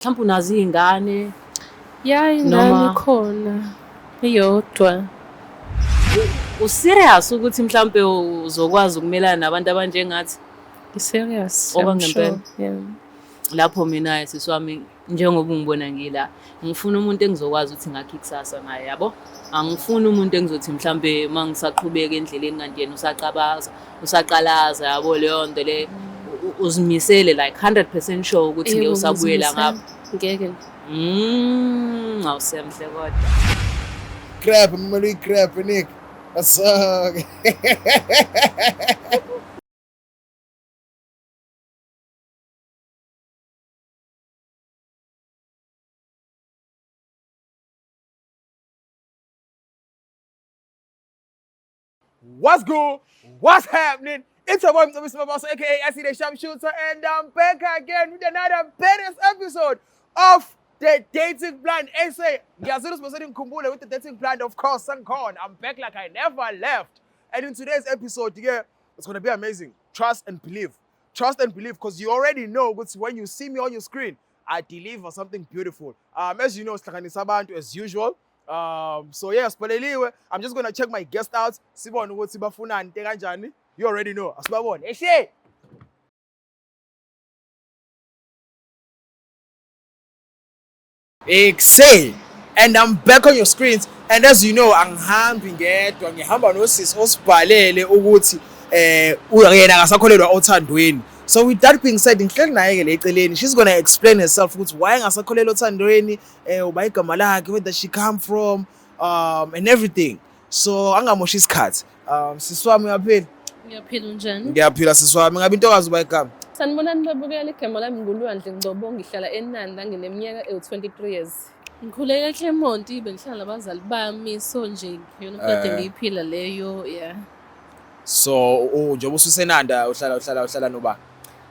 Mhlawumbe unazo iy'ngane. Ya ingane Noma- ikhona iyodwa. U-serious ukuthi mhlawumbe uzokwazi ukumelana nabantu abanjengathi? Ngi-serious. I'm Okwangempela? sure. Yeah. Lapho mina sisi wami, njengoba ungibona ngila, ngifuna umuntu engizokwazi ukuthi ngakhe ikusasa naye, yabo. Angifuni umuntu engizothi mhlambe uma ngisaqhubeka endleleni kanti yena usaqabaza, usaqalaza, yabo, leyo nto le. Uzimisele like 100% sure ukuthi ngeke Yebo, usabuyela ngizimisele. ngapha? Ngeke. Awusemhle kodwa. Crap, kumele uyi-crap, Nick. What's up? What's good? What's happening? It's your boy Mr. Mabaso, aka SE the Sharpshooter, and I'm back again with another badass episode of The Dating Blind SA. Ngiyazile usibosele ngikhumbule with The Dating Blind, of course, sangikhona. I'm back like I never left. And in today's episode, yeah, it's gonna be amazing. Trust and believe. Trust and believe, because you already know ukuthi when you see me on your screen, I deliver something beautiful. As you know, sihlanganisa abantu as usual. So yes, sipheleliwe. I'm just gonna check my guest out. Sibone ukuthi bafunani, into kanjani. You already know. Asibabone. Eshe! Ekse! And I'm back on your screens. And as you know, angihambi ngedwa, ngihamba nosisi osibhalele ukuthi yena akasakholelwa othandweni. So with that being said, ngihleli naye ke le eceleni. She's gonna explain herself ukuthi why engasakholelwa othandweni, uba igama lakhe, where does she come from, and everything. So angamoshi isikhathi. Sisi wami, uyaphila? Ngiyaphila, unjani? Ngiyaphila, sisi wami. Ngabe intokazi, uba igama? Sanibonani babukela, igama lami nguLwandle Ngcobo, ngihlala eNanda, ngineminyaka ewu-23 years. Ngikhuleke eClermont, bengihlala nabazali bami, so nje iyona kade ngiyiphila leyo, yeah. So njengoba ususeNanda, uhlala noba?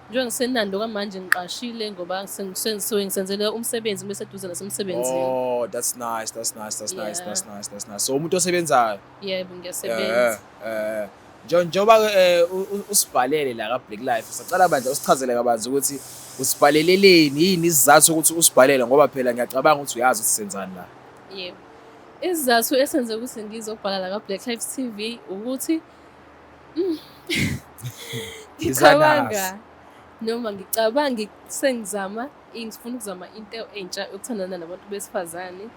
Njengoba ngiseNanda kwamanje ngiqashile ngoba sengisuke ngisenzele umsebenzi ngibe seduze nasemsebenzini. Oh, that's nice. That's nice. That's nice. Yeah. That's nice. That's nice. So umuntu osebenzayo. Yebo, ngiyasebenza. Njengoba usibhalele la ka Black Life, sacala bandla usichazele kabanzi ukuthi usibhaleleleni, yini isizathu ukuthi usibhalele, ngoba phela ngiyacabanga ukuthi uyazi ukuthi senzani la. Yebo. Isizathu esenze ukuthi ngizobhala la ka Black Life TV ukuthi ngicabanga noma ngicabanga sengizama, ngifuna ukuzama into entsha yokuthandana nabantu besifazane.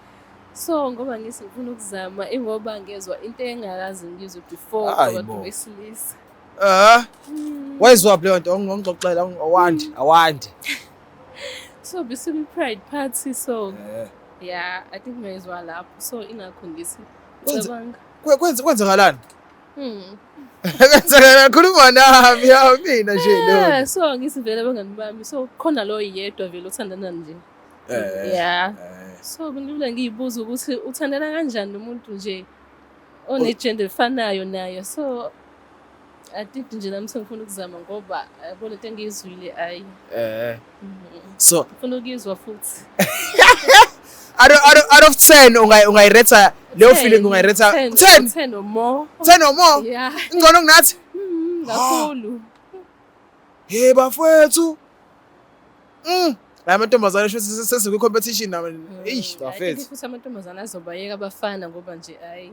So ngoba ngithi ngifuna ukuzama, ingoba ngezwa into engakaze ngizwe before Hayi kwabantu bo. besilisa. Wayizwa leyo nto? Ongixoxela, awandi awandi. So bisibi pride party, so yeah, I think ngayizwa lapho, so ingakho ngithi cabanga. Kwenzakalani? Kwenzakalani? Khuluma nami, ya mina nje Yeah, lo. so ngithi vele abangani bami, so khona lo yedwa vele uthandana nje. Yeah. So bengivele ngiyibuza ukuthi uthandana kanjani nomuntu nje one-gender efanayo nayo. So I think nje nami sengifuna ukuzama ngoba yabo lento engiyizwile, ayi. So Ngifuna ukuyizwa futhi. out of 10 ungayireta leyo feeling, ungayireta 10? 10 or more. 10 or more? Yeah. Ingcono kunathi? Kakhulu. Hey bafowethu. La amantombazane sho sesikwi competition na. Eish I think bafethu. futhi amantombazane azobayeka abafana ngoba nje ayi.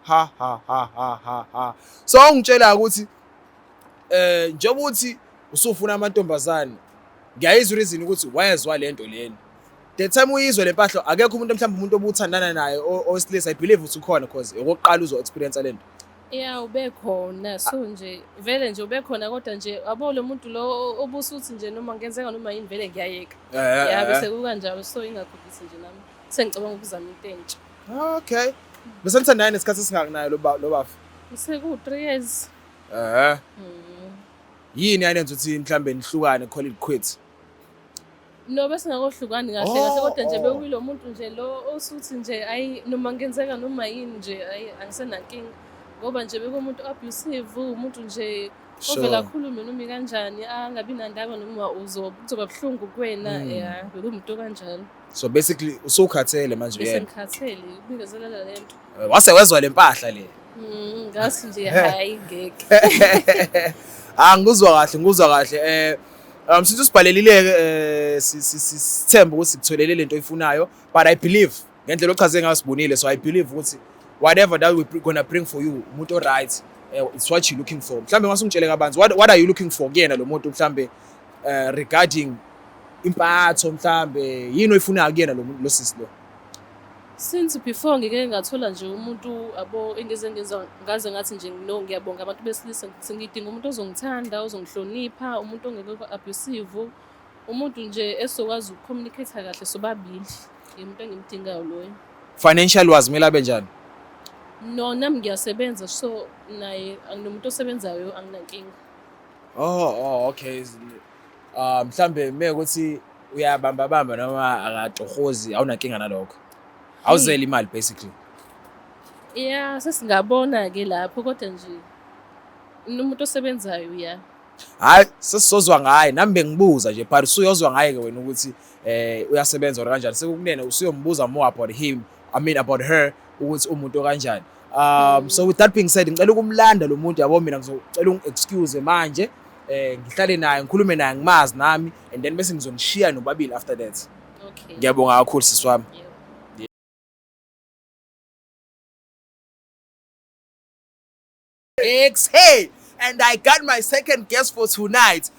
Ha ha ha ha ha ha. So ungitshela ukuthi njengoba uthi usufuna amantombazane, ngiyayizwa reason ukuthi wayezwa lento lena. The time uyizwe le mpahla, akekho umuntu, mhlawumbe umuntu obuthandana naye owesilisa? I believe ukuthi ukhona, because okokuqala uzo experience lento. Yeah, ube khona. So nje vele nje ube khona, kodwa nje yabo lo muntu lo obusuthi nje noma ngenzeka noma yini vele ngiyayeka. Yeah, bese kukanjalo, so ingakho ngithi nje nami sengicabanga ukuzama into entsha. Okay. Bese nithandana nesikhathi esingaki naye lo bafu? Seku 3 years. Yini yanenza ukuthi mhlambe nihlukane, call it quits? No, bese ngakohlukani kahle kahle, kodwa nje bekuyilo muntu nje lo osuthi nje ayi, noma ngenzeka noma yini nje ayi, angisenankinga, ngoba nje bekuwumuntu abusive, umuntu nje ovela akhulume noma kanjani, angabi nandaba noma kuzoba buhlungu kuwena. Yeah, bekuwumuntu kanjalo. So basically usukhathele manje Bese uyena. ngikhathele ukubikezelela le nto. Wase wezwa le mpahla le. Ngathi nje hayi, ngeke. Ah, ngikuzwa kahle, ngikuzwa kahle. Since usibhalelile ke, sithemba ukuthi sikutholele lento oyifunayo, but I believe ngendlela ochaze ngayo sibonile, so I believe ukuthi whatever that we gonna bring for you, umuntu o-right, it's what you looking for. Mhlambe ngase ungitshele kabanzi, what are you looking for kuyena lo muntu, mhlambe regarding impatho, mhlambe yini oyifunayo kuyena lo muntu, lo sisi lo? Since before ngike ngathola nje umuntu abo engize ngenza ngaze ngathi nje no, ngiyabonga abantu besilisa, sengidinga umuntu ozongithanda, ozongihlonipha, umuntu ongekho abusive, umuntu nje esokwazi ukucommunicate kahle sobabili. Umuntu engimdingayo loyo. Financial wise kumele abe njani? No, nami ngiyasebenza, so naye anginomuntu osebenzayo, anginankinga. Oh, okay. Mhlambe mekuthi uyabamba bamba noma akatohozi, awunankinga nalokho? Awuzeli imali basically? Ya, sesingabona ke lapho, kodwa nje umuntu osebenzayo, ya. Hayi, sesizozwa ngaye. Nami bengibuza nje, but usuyozwa ngaye ke wena ukuthi uyasebenza or kanjani. Sekukunene usuyombuza more about him, I mean about her, ukuthi umuntu okanjani. So with that being said, ngicela ukumlanda lo muntu, yabo. Mina ngizocela ungi-excuse manje, ngihlale naye, ngikhulume naye, ngimazi nami, and then bese ngizonishiya nobabili after that. Okay. Ngiyabonga kakhulu, sisi wami. Yebo. X hey, and I got my second guest for tonight.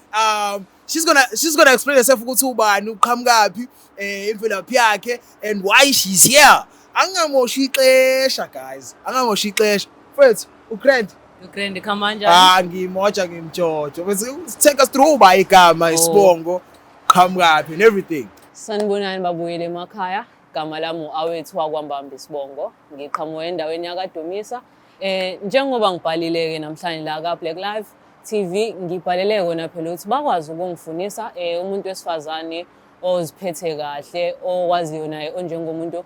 She's gonna explain herself ukuthi ubani, uqhamukaphi, imvelaphi yakhe and why she's here. Angamoshi ixesha guys, angamoshi ixesha. Mfethu, ugrand? Grand, kanjani? Ah, ngimoja, ngimjojo. Mfethu, take us through ba igama, isibongo, qhamukaphi and everything. Sanibonani babuyele emakhaya. Gama lami u-Awethu wakwaMbamba isibongo. Ngiqhamuka endaweni yakaDumisa. Njengoba ngibhalile ke namhlanje la ka Black Life TV, ngibhalele kona phela ukuthi bakwazi ukungifunisa umuntu wesifazane oziphethe kahle, okwaziyo naye, onjengomuntu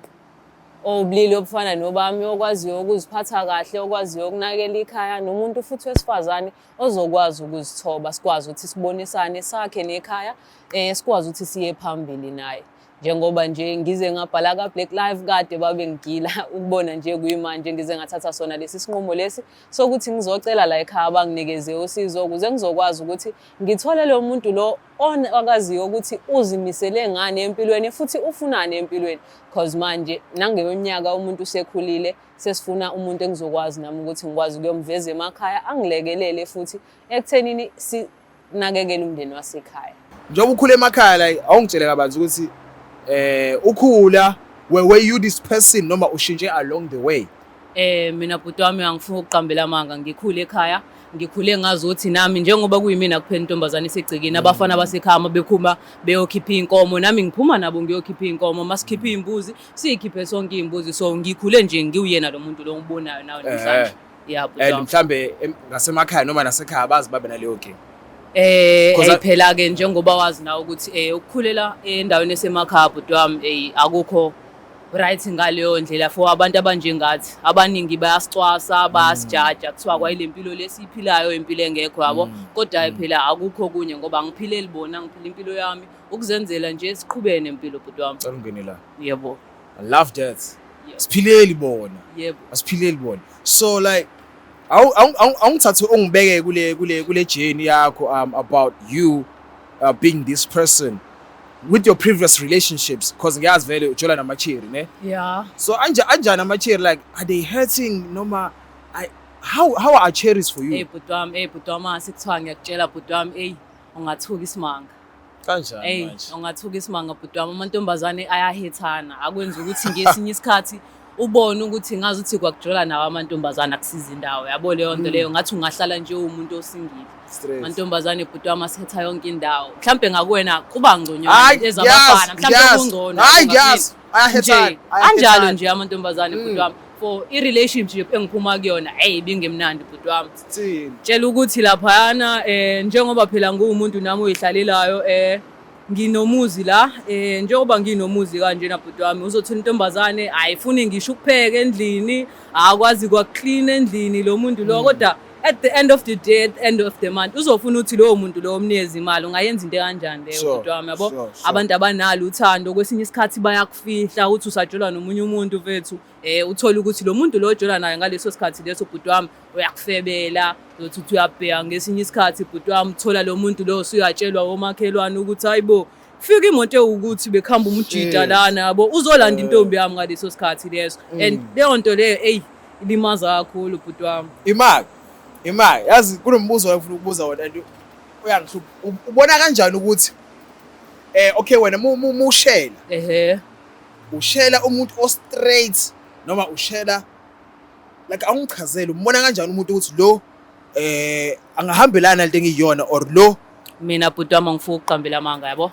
obulili obufana nobami, okwaziyo ukuziphatha kahle, okwaziyo ukunakekela ikhaya, nomuntu futhi wesifazane ozokwazi ukuzithoba, sikwazi ukuthi sibonisane, sakhe nekhaya, sikwazi ukuthi siye phambili naye. Njengoba nje ngize ngabhala ka-Black Life, kade babe ngigila ukubona nje kuyimanje ngize ngathatha sona lesi sinqumo lesi sokuthi ngizocela la ekhaya banginikeze usizo ukuze ngizokwazi ukuthi ngithole lo muntu lo okaziyo ukuthi uzimisele ngani empilweni futhi ufunani empilweni, cause manje nangeminyaka umuntu usekhulile, sesifuna umuntu engizokwazi nami ukuthi ngikwazi ukuyomveza emakhaya, angilekelele futhi ekuthenini sinakekele umndeni wasekhaya. Njengoba ukhula emakhaya, like awungitshele kabanzi ukuthi ukhula, were you this person noma ushintshe along the way? Mina bhuti wami, angifuni ukuqambela amanga, ngikhule ekhaya, ngikhule ngazi ukuthi nami njengoba kuyimina kuphela intombazane esegcekeni, abafana basekhaya uma bekhuma beyokhipha iy'nkomo, nami ngiphuma nabo ngiyokhipha iy'nkomo. Masikhiphe iy'mbuzi, siyikhiphe sonke iy'mbuzi. So ngikhule nje ngiwuyena lo muntu lo ngibonayo nawe namhlanje. Ya, bhuti And wami. mhlambe ngasemakhaya noma nasekhaya abazi babe naleyo nkinga? Phela ke njengoba wazi nawe ukuthi ukukhulela endaweni esemakhaya, bhuti wami, akukho right ngaleyo ndlela for abantu abanjengathi. Abaningi bayasicwasa, bayasijaja, kuthiwa kwayile mpilo lesiyiphilayo impilo engekho, yabo. Kodwa phela akukho kunye ngoba angiphileli bona, ngiphila impilo yami ukuzenzela nje, siqhubeke nempilo, bhuti wami. Cela ungene la. Yebo. I love that. Yebo. Siphileli bona. Yebo. Asiphileli bona. So like awungithathe ungibeke kule journey yakho, about you being this person with your previous relationships, because ngiyazi vele ujola nama-cherry, ne? Yeah. So anjani ama-cherry? Like, are they hurting noma how are cherries for you? Hey bhuti wami, hey bhuti wami, asikuthiwa ngiyakutshela bhuti wami, hey, ungathuka isimanga. Kanjani Ey, manje? Ungathuka isimanga bhuti wami, amantombazane ayahethana. Akwenza ukuthi ngesinye isikhathi ubone ukuthi ngazi ukuthi kwakujola nawo amantombazane akusiza indawo. Yabo leyo nto leyo, ngathi ungahlala nje uwumuntu osingile. Straight. Amantombazane bhuti wami asetha yonke indawo. Mhlambe ngakuwena kuba ngconywana Hayi, ezabafana, ngiyazi, mhlambe ngiyazi. kungcono. Hayi, ngiyazi. Ayahethana, Nje, ayahethana. anjalo nje amantombazane bhuti wami. For i-relationship engiphuma kuyona, hey, ibingemnandi bhuti wami. Thini? Tshela ukuthi laphayana, njengoba phela nguwumuntu nami oyihlalelayo, nginomuzi la, njengoba nginomuzi kanjena bhuti wami, uzothi intombazane ayifuni ngisho ukupheka endlini, akwazi kwakuclean endlini lo muntu lo, kodwa At the end of the day, at the end of the month, uzofuna ukuthi lowo muntu lowo omnikeza imali, ungayenza into ekanjani leyo, bhuti wami, yabo? Abantu abanalo uthando, kwesinye isikhathi bayakufihla ukuthi usajolwa nomunye umuntu, mfethu. Uthole ukuthi lo muntu lo ojola naye ngaleso sikhathi leso, bhuti wami, uyakufebela, uzothi uthi uyabheka ngesinye isikhathi, bhuti wami, uthola lo muntu lo usuyatshelwa omakhelwane ukuthi hayibo, fika imoto ewukuthi bekuhamba umjida lana, yabo, uzolanda intombi yami ngaleso sikhathi leso. And leyo nto leyo, eyi, ilimaza kakhulu, bhuti wami. Imali, yazi kunombuzo engifuna ukubuza wona and uyangihlupha. Ubona kanjani ukuthi okay, wena mushela ushela umuntu o straight noma ushela like, awungichazele, umbona kanjani umuntu ukuthi lo angahambelana nalento engiyiyona or lo? Mina, bhuti wami, angifuni ukuqambela amanga, yabo.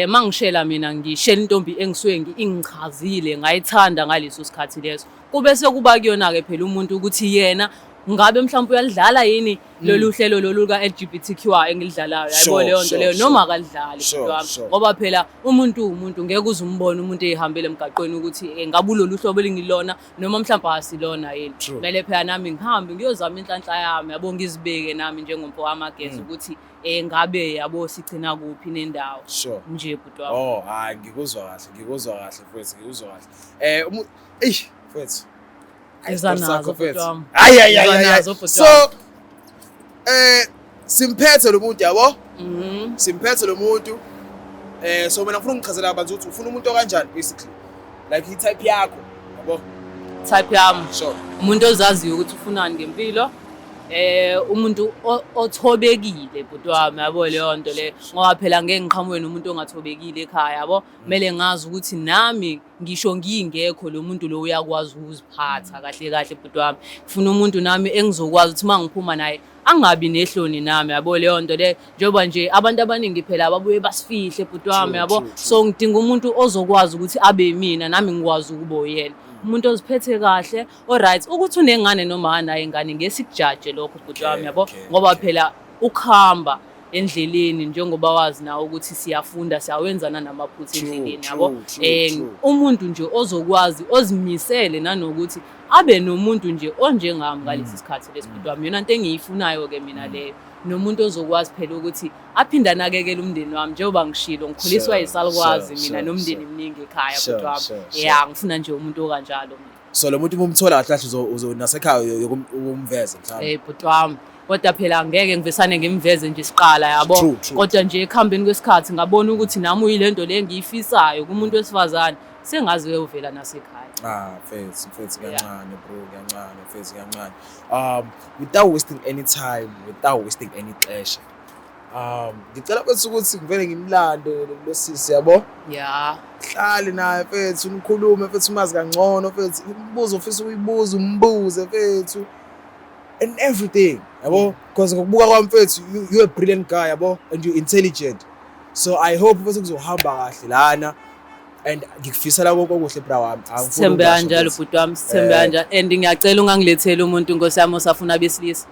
Mangishela mina, ngishela intombi engisuke ingichazile, ngayithanda ngaleso sikhathi leso. Kube sekuba kuyona-ke phela umuntu ukuthi yena ngabe mhlawumbe uyalidlala yini lolu hlelo lolu ka-LGBTQI engilidlalayo, yabo, leyo nto leyo, noma akalidlali, bhuti wami. Ngoba phela umuntu uwumuntu, ngeke uze umbone umuntu ey'hambele emgaqweni ukuthi ngabe ulolu hlobo elingilona noma mhlawumbe asilona yini. Kumele phela nami ngihambe ngiyozama inhlanhla yami, yabo, ngizibeke nami njengomfo wamageza ukuthi ngabe, yabo, sigcina kuphi nendawo nje, bhuti wami. Oh, hayi, ngikuzwa kahle, ngikuzwa kahle mfethu, ngikuzwa kahle. Eish, mfethu. Hayi, Iza isitori nazo, sakho, bhuti mfethu. wami. Hayi, hayi, Iza hayi, hayi. nazo, bhuti So wami. Simphethe lo muntu, yabo? Mhm. Simphethe lo muntu. So mina ngifuna ungichazela kabanzi ukuthi ufuna umuntu okanjani, basically. Like i-type yakho, yabo? Type yami. Umuntu ozaziyo ukuthi ufunani ngempilo. Umuntu othobekile, bhuti wami, yabo, leyo nto le, ngoba phela ngeke ngiqhamuke nomuntu ongathobekile ekhaya, yabo. Kumele ngazi ukuthi nami ngisho ngingekho, lo muntu lo uyakwazi ukuziphatha kahle kahle, bhuti wami. Ngifuna umuntu nami engizokwazi ukuthi uma ngiphuma naye angabi nehloni nami, yabo, leyo nto le, njengoba nje abantu abaningi phela babuye basifihle, bhuti wami, yabo. True, true. So ngidinga umuntu ozokwazi ukuthi abe yimina, nami ngikwazi ukuba uyena umuntu oziphethe kahle, alright. Ukuthi unengane noma anayo ingane, ngeke sikujaje lokho, bhuti wami, yabo, ngoba phela ukuhamba endleleni, njengoba wazi nawe ukuthi siyafunda, siyawenza nanamaphutha endleleni, yabo. Umuntu nje ozokwazi, ozimisele nanokuthi abe nomuntu nje onjengami ngalesi sikhathi lesi, bhuti wami, yona nto engiyifunayo-ke mina leyo. Nomuntu ozokwazi phela ukuthi aphinde anakekele umndeni wami, njengoba ngishilo, ngikhuliswa yisalukwazi mina, nomndeni mningi ekhaya, bhuti wami. Ya, ngifuna nje umuntu okanjalo mina. So lo muntu uma umthola kahle kahle, uzo nasekhaya uyokumveza mhlawumbe? Bhuti wami, kodwa phela ngeke ngivesane ngimveze nje siqala, yabo. True, true. Kodwa nje ekuhambeni kwesikhathi ngabona ukuthi nami uyilento le engiyifisayo kumuntu wesifazane, sengazi uyovela nasekhaya. Ah, mfethu, mfethu, kancane bro, kancane mfethu, kancane. Without wasting any time, without wasting any xesha. Ngicela mfethu ukuthi ngivele ngimlande lo sisi, yabo? Hlale naye mfethu, nikhulume mfethu, umazi kangcono mfethu, imibuzo ofisa ukuyibuza umbuze mfethu. And everything, yabo? Because ngokubuka kwami mfethu, you're a brilliant guy, yabo? And you're intelligent. So I hope mfethu kuzohamba kahle lana. And ngikufisela konke okuhle, bra wami. Angifuni Sithembe ukungasho kanjalo, mfethu. bhuti wami, sithembe kanjalo. And ngiyacela ungangiletheli umuntu, nkosi yami, osafuna abesilisa.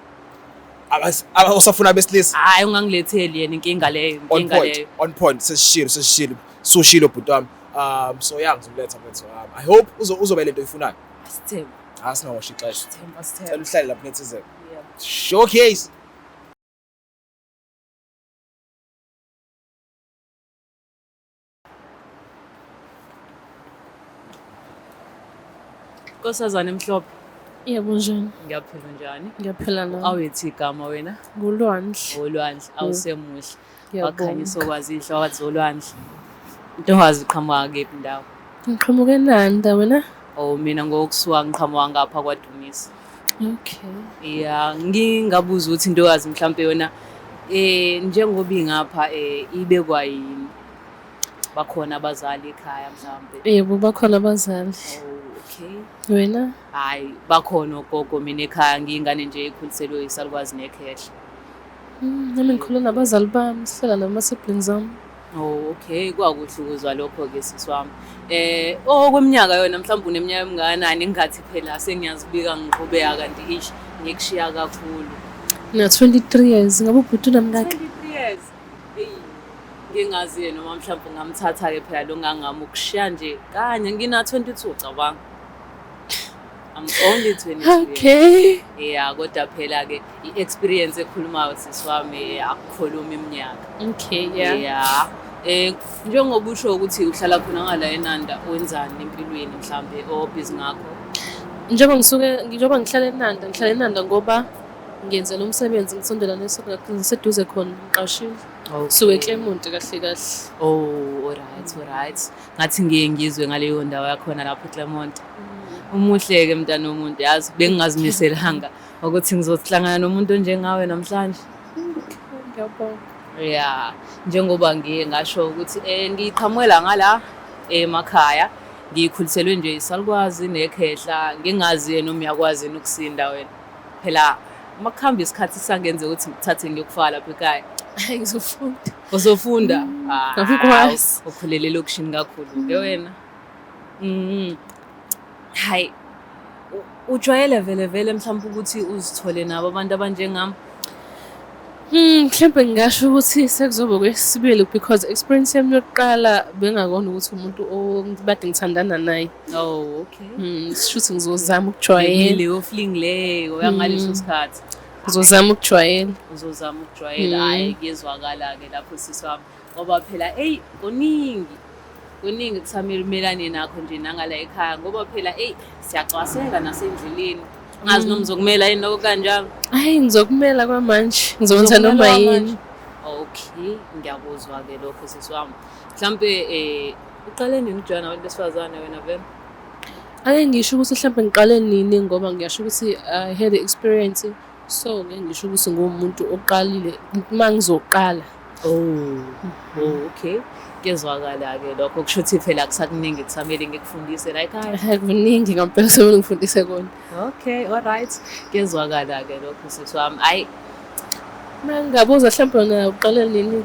Osafuna abesilisa? Hayi, ungangiletheli yena, inkinga leyo, On inkinga point, leyo. on point. Sesishilo, sesishilo. Sushilo, bhuti wami. So yeah, ngizomletha mfethu. I hope uzobe lento oyifunayo. Sithembe. Asingamoshi ixesha. Sithembe, sithembe. Cela uhlale lapho nethezeke. Yeah. Showcase. Nkosazana emhlophe. Yebo, njani? Ngiyaphila, njani? Ngiyaphila nami. Awuyithi igama wena? Ngulwandle. Olwandle, awusemuhle. Ngiyabonga. Wakhanyisa okwazi inhloko zolwandle. Ntokazi, uqhamuka kephi indawo? Ngiqhamuke eNanda, wena? Oh, mina ngokusuka ngiqhamuka ngapha kwaDumisa. Okay. Ya, ngingabuza ukuthi ntokazi, mhlambe yona njengoba ingapha ibekwa yini? Bakhona abazali ekhaya mhlambe? Yebo, bakhona abazali. Oh, okay. Wena? Hayi, bakhona ogogo, mina ekhaya ngiyingane nje ekhuliselwe isalukwazi nekhehla. Nami ngikhule nabazali bami, sihlala nama-siblings ami. Oh, okay, kwakuhle ukuzwa lokho-ke, sisi wami. Okweminyaka yona mhlawumbe uneminyaka emingakanani? Ngingathi phela sengiyazibika ngiqhubeka kanti ish, ngikushiya kakhulu. Ngina 23 years, ngabe ubhuti unamngaki? 23 years. Eyi, ngingazi noma mhlawumbe ungamthatha-ke phela lo ngangami ukushiya nje kanye, ngina 22, cabanga. I'm only 22 years. Okay. Yeah, kodwa phela ke i-experience ekhulumayo sisi wami, akukhuluma iminyaka. Okay, yeah. Yeah. Njengoba usho ukuthi uhlala khona ngala eNanda, wenzani empilweni mhlambe o-busy ngakho? Njengoba ngisuke, njengoba ngihlala eNanda, ngihlala eNanda ngoba ngiyenzela umsebenzi, ngisondela ngiseduze khona, ngiqashile. Suke eClermont kahle kahle. Oh, alright, alright. Ngathi ngiye ngizwe ngaleyo ndawo yakhona lapho eClermont. Umuhle-ke mntana womuntu, yazi bengingazimiselanga ukuthi ngizohlangana nomuntu onjengawe namhlanje. Ngiyabonga. Yeah, njengoba ngiye ngasho ukuthi ngiqhamukela ngala emakhaya, ngikhuliselwe nje isalukwazi nekhehla, ngingazi noma uyakwazi yini ukusinda wena. Phela uma kuhamba isikhathi sangenze ukuthi ngikuthathe ngiyokufaka lapha ekhaya. Hayi, ngizofunda. Uzofunda? Angikwazi. Ukhulele elokishini kakhulu ke wena. Hayi, ujwayele vele vele mhlawumbe ukuthi uzithole nabo abantu abanjengami? Mhlawumbe ngingasho ukuthi sekuzoba kwesibili because experience yami yokuqala bengakona ukuthi umuntu okade ngithandana naye. Oh, okay. Shuthi ngizozama ukujwayela. Leyo fling leyo yangaleso sikhathi. Ngizozama ukujwayela. Uzozama ukujwayela. Hayi, kuyezwakala-ke lapho sisi wami. Ngoba phela eyi kuningi. Kuningi kusamele umelane nakho nje nangala ekhaya ngoba phela eyi siyacwaseka nasendleleni. Ngazi noma uzokumela yini lokho kanjalo. Hayi, ngizokumela kwamanje. Ngizokwenza noma yini. Okay, ngiyakuzwa-ke lokho sisi wami. Mhlampe uqale nini ukujwayela nabantu besifazane wena vele? Ake ngisho ukuthi mhlampe ngiqale nini ngoba ngiyasho ukuthi I had the experience. So ngeke ngisho ukuthi nguwumuntu oqalile uma ngizoqala. Oh, okay. Kuyezwakala-ke lokho, kusho ukuthi phela kusakuningi kusamele ngikufundise la ekhaya. Hayi, kuningi ngampela kusamele ngifundise kona. Okay, all right. Kuyezwakala-ke lokho sisi wami. Hayi, Uma ngingabuza mhlawumbe wena uqale nini?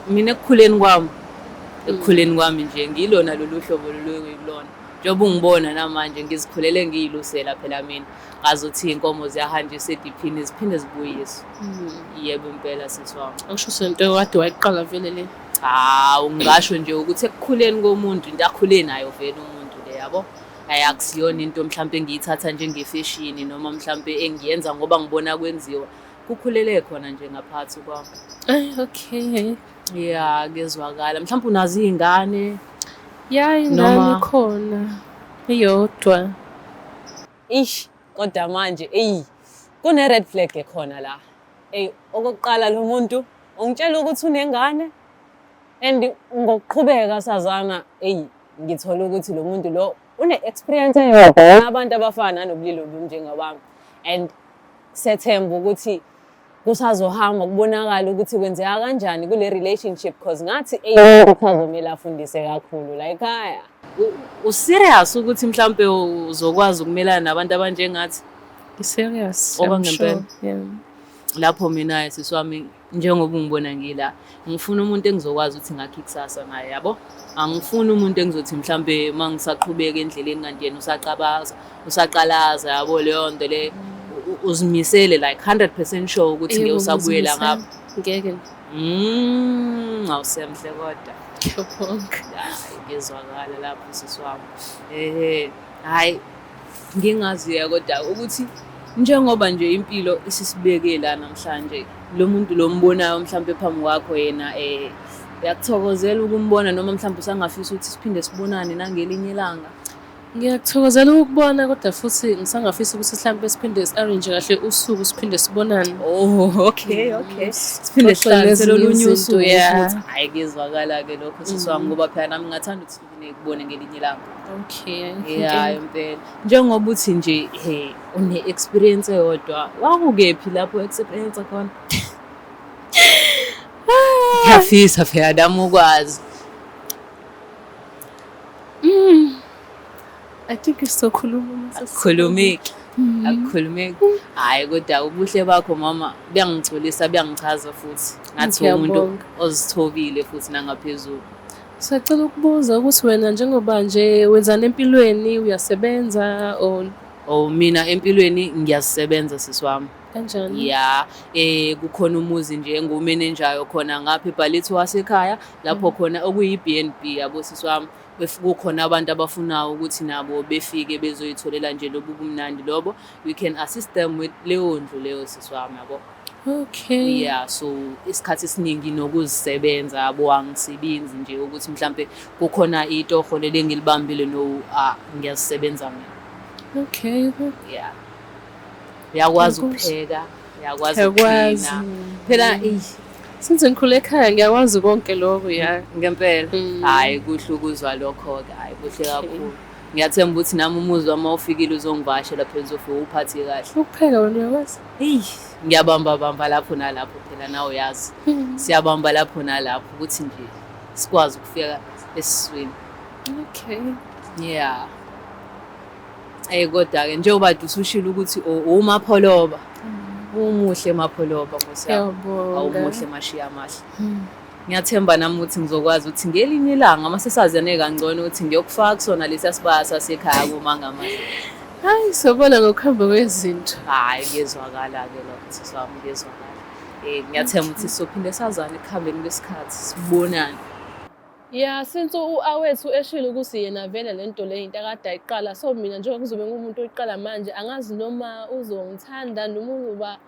Mina ekukhuleni kwami nje ngilona lolu hlobo lolu engilona. Njengoba ungibona namanje ngizikhulele ngiyilusela phela mina. Ngazi ukuthi iy'nkomo ziyahanjiswa ediphini ziphinde zibuyiswe. Yebo impela sisi wami. Okusho ukuthi into kade wayiqala vele le. Hawu, ngingasho nje ukuthi ekukhuleni komuntu into akhule nayo vele umuntu le, yabo. Hhayi, akusiyona into mhlampe engiyithatha njengefeshini noma mhlampe engiyenza ngoba ngibona kwenziwa. Kukhulele khona nje ngaphakathi kwami. Ay, okay. Ya, kuyezwakala. Mhlawumbe unazo iy'ngane? Ya, ingane ikhona. Iyodwa. Ish, kodwa manje eyi kune red flag ekhona la. Ey, okokuqala lo muntu ungitshela ukuthi unengane and ngokuqhubeka sazana, eyi ngithola ukuthi lo muntu lo une experience eyodwa abantu abafana nobulili obunjengabami, and sethemba ukuthi kusazohamba kubonakala ukuthi kwenzeka kanjani kule relationship, cause ngathi eyi kusazomele afundise kakhulu la ekhaya. U-serious ukuthi mhlampe uzokwazi ukumelana nabantu abanjengathi? Ngi-serious. Oba I'm ngempela? sure. Yeah. Lapho mina sisi wami, njengoba ungibona ngila, ngifuna umuntu engizokwazi ukuthi ngakhe ikusasa naye, yabo. Angifuni umuntu engizothi mhlambe uma ngisaqhubeka endleleni kanti yena usacabaza, usaqalaza, yabo, leyo nto le. Uzimisele like 100% sure ukuthi ngeke Yebo, usabuyela ngizimisele. ngapha? Ngeke. Awusemhle kodwa. Ngiyabonga. Hayi, kuyezwakala lapho sisi wami. Hayi, ngingaziya kodwa ukuthi njengoba nje impilo isisibeke la namhlanje, lo muntu lo mbonayo mhlambe phambi kwakho yena uyakuthokozela ukumbona noma mhlambe usangafisa ukuthi siphinde sibonane nangelinye ilanga? Ngiyakuthokozela ukukubona, kodwa futhi ngisangafisa ukuthi mhlampe siphinde si-arrange kahle usuku siphinde sibonane. Oh, okay. Siphinde Sixoxe sihlanganise ngezinye lolunye izinto, usuku yeah. futhi. Hhayi, kuyezwakala-ke lokho sisi wami, ngoba phela nami ngingathanda ukuthi siphinde ngikubone ngelinye ilanga. Okay. Ya, impela. Njengoba uthi nje he une-experience eyodwa, wakukephi lapho experience khona? Ngiyafisa phela nami ukwazi. I think sizokhuluma uma Akukhulumeki. Akukhulumeki. Hhayi, kodwa ubuhle bakho mama buyangigculisa, buyangichaza futhi. Ngathi umuntu Ngiyabonga. ozithobile futhi nangaphezulu. Sacela ukubuza ukuthi wena njengoba nje wenzani empilweni, uyasebenza or Oh, mina empilweni ngiyazisebenza sisi wami. Kanjani? Ya, kukhona umuzi nje engumenenjayo khona ngapha eBhalitho wasekhaya, lapho khona okuyi B&B, yabo sisi wami. If kukhona abantu abafunayo ukuthi nabo befike bezoyitholela nje lobu bumnandi lobo, we can assist them with leyo ndlu leyo, sisi wami, yabo. Yeah, so isikhathi esiningi nokuzisebenza, yabo, angisebenzi nje ukuthi mhlambe kukhona itoho leli engilibambile, no, ah, ngiyazisebenza mina. Yeah, uyakwazi ukupheka, uyakwazi Ngiyakwazi. ukuklina phela, eyi. Since ngikhule ekhaya ngiyakwazi konke lokho, ya. Ngempela? Mm. Hhayi, kuhle ukuzwa lokho-ke, hhayi, kuhle kakhulu. Ngiyathemba ukuthi nami umuzi wami mawufikile uzongivakashela phela, uzofike uphathe kahle. Ukupheka wena uyakwazi? Eyi, ngiyabamba bamba lapho nalapho phela, nawe uyazi, siyabamba lapho nalapho ukuthi nje sikwazi ukufika esiswini. Yeah. Kodwa-ke njengoba usushilo ukuthi uMapholoba, umuhle Mapholoba, Nkosi yami. Ngiyabonga. Awumuhle, mashiya amahle. Ngiyathemba nami ukuthi ngizokwazi ukuthi ngelinye ilanga uma sesazane kangcono ukuthi ngiyokufaka kusona lesiya sibaya sasekhaya kumangamahle. Hayi, sobona ngokuhamba kwezinto. Hhayi, kuyezwakala-ke lokho, sisi wami, kuyezwakala. Ngiyathemba ukuthi sizophinde sazane ekuhambeni kwesikhathi, sibonane. Ya, since u-Awethu eshilo ukuthi yena vele le nto le into akade ayiqala, so mina njengoba kuzobe ngumuntu oyiqala manje, angazi noma uzongithanda noma uzoba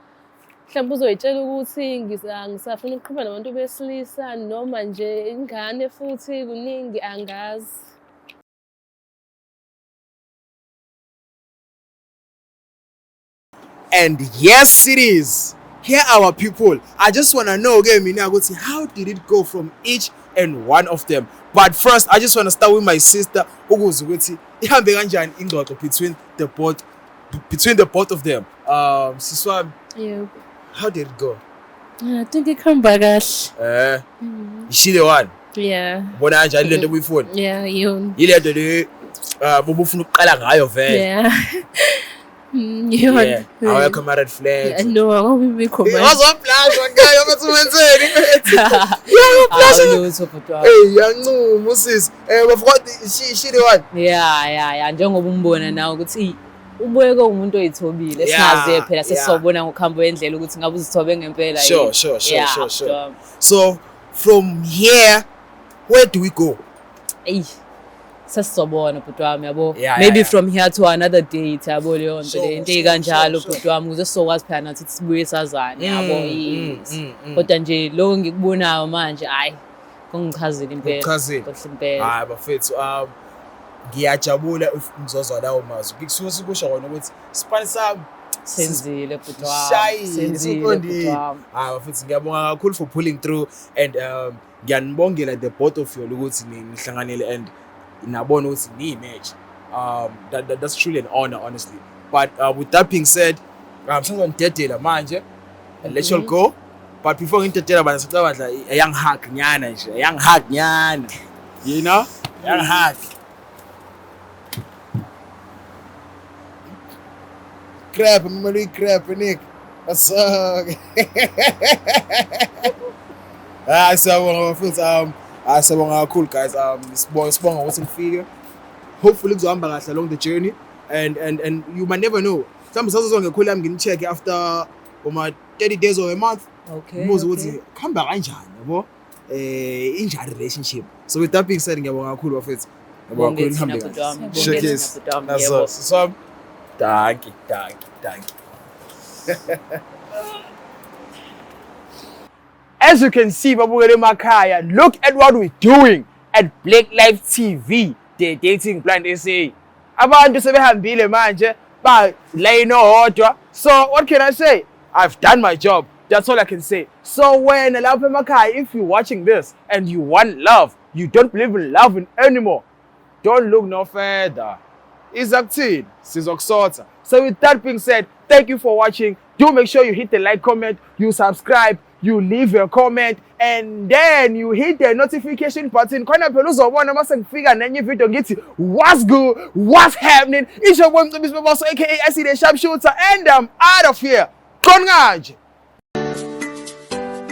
mhlawumbe uzoyitshela ukuthi ngisafuna ukuqhubeka nabantu besilisa noma nje ingane futhi kuningi angazi. And yes, it is. Here are our people. I just want to know, okay, mina, ukuthi how did it go from each and one of them? But first, I just want to start with my sister, ukuze ukuthi ihambe kanjani ingxoxo between the both of them. Sisi wami, Yebo. how did it go? I think ikhamba kahle. Is she the one? Yeah. Ubona kanjani lento obuyifuna? Yeah, iyona. Yile nto le bobufuna ukuqala ngayo vele. Yeah. Iyona. Yeah. Awekho ama red flags. No, awubikho manje. Wazoblasha ngayo bathi wenzeni? Hawu, lutho, bhuti wami. Hey, yancuma usisi. Bafika she the one. Ya, njengoba umbona nawe ukuthi ubuyeke umuntu oyithobile, singaze phela sesisobona ngokuhamba kwendlela ukuthi ngabe uzithobe ngempela yini. Yeah, bhuti wami. So from here, where do we go? Eyi, sesizobona, bhuti wami, yabo. Yeah, Maybe yeah. from here to another date, yabo, leyo nto le into ey'kanjalo, bhuti wami, ukuze sizokwazi phela nathi ukuthi sibuye sazane, yabo. Yes. Kodwa nje lokho ngikubonayo manje, hhayi, kungichazile impela. Kukuchazile? Kuhle impela. Hayi bafethu, ngiyajabula if ngizozwa lawo mazwi. Ngikusuke sikusho kona ukuthi sipani sami Senzile, bhuti wami. sishayile, Senzile, bhuti siqondile. wami. Hayi bafethu, ngiyabonga kakhulu for pulling through and ngiyanibongela the both of you ukuthi nihlanganele and nabona ukuthi niyi-match. That's truly an honor, honestly. But with that being said, sengizonidedela manje and let you all go. But before ngidedela bana, sicela bandla a young hug nyana nje, a young hug nyana. You know? A young hug. Crap, I'm gonna crap, Nick. What's up? Hayi, siyabonga bafethu. Hayi, siyabonga kakhulu guys. Sibonga ukuthi nifike. Hopefully kuzohamba kahle along the journey and you might never know. Mhlawumbe sazozwa ngekhulu yami ngini-check after uma 30 days or a month. Ngibuze ukuthi kuhamba kanjani, yabo? Injani relationship. So with that being said, ngiyabonga kakhulu bafethu. Ngiyabonga Bonke kakhulu, thina, nihambe bhuti kahle. wami. Bonke Sure thina, kiss. bhuti wami. Nazo, Yebo. sisi wami. Dankie, dankie, dankie. As you can see, babukele emakhaya, look at what we're doing at Black Life TV, the Dating Blind SA. Abantu sebehambile manje, ba layini owodwa. So what can I say? I've done my job. That's all I can say. So when lapha emakhaya, if you're watching this and you want love, you don't believe in love anymore, don't look no further. Iza kuthini? Sizokusotha. So with that being said, thank you for watching. Do make sure you hit the like, comment, you subscribe, you leave your comment, and then you hit the notification button. Khona phela uzobona mase ngifika nenye video ngithi what's good, what's happening. It's your boy Mcebisi Mabaso, aka SE the Sharpshooter, and I'm out of here. Khona kanje.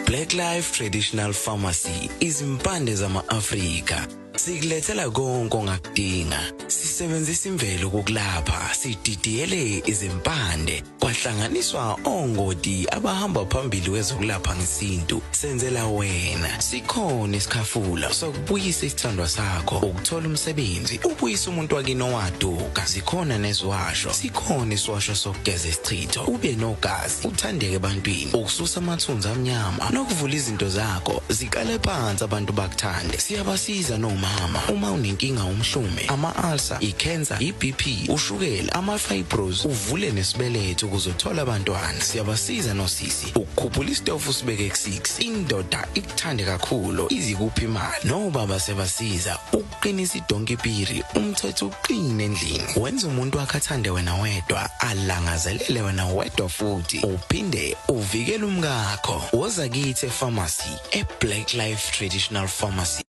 Black Life Traditional Pharmacy, izimpande zama-Afrika. Sikulethela konke ongakudinga. Sisebenzisa imvelo ukukulapha, sididiyele izimpande, kwahlanganiswa ongoti abahamba phambili kwezokulapha ngesintu. Senzela wena. Sikhona isikhafula sokubuyisa isithandwa sakho, ukuthola umsebenzi, ubuyisa umuntu wakini owaduka. Zikhona neziwasho. Sikhona isiwasho sokugeza isichitho, ube nogazi, uthandeke ebantwini, ukususa amathunzi amnyama nokuvula izinto zakho ziqale phansi abantu bakuthande. Siyabasiza nomama uma unenkinga umhlume, ama-ulcer, i-cancer, i-BP, ushukela, ama-fibros, uvule nesibeletho ukuze uthole abantwana. Siyabasiza nosisi ukukhuphula isitofu usibeke ku-6, indoda ikuthande kakhulu izikuphi imali. Nobaba siyabasiza ukuqinisa idonki piri, umthetho uqine endlini, wenza umuntu wakhe athande wena wedwa, alangazelele wena wedwa futhi uphinde uvikele umkakho. Woza kithi e-pharmacy, e-Black Life Traditional Pharmacy.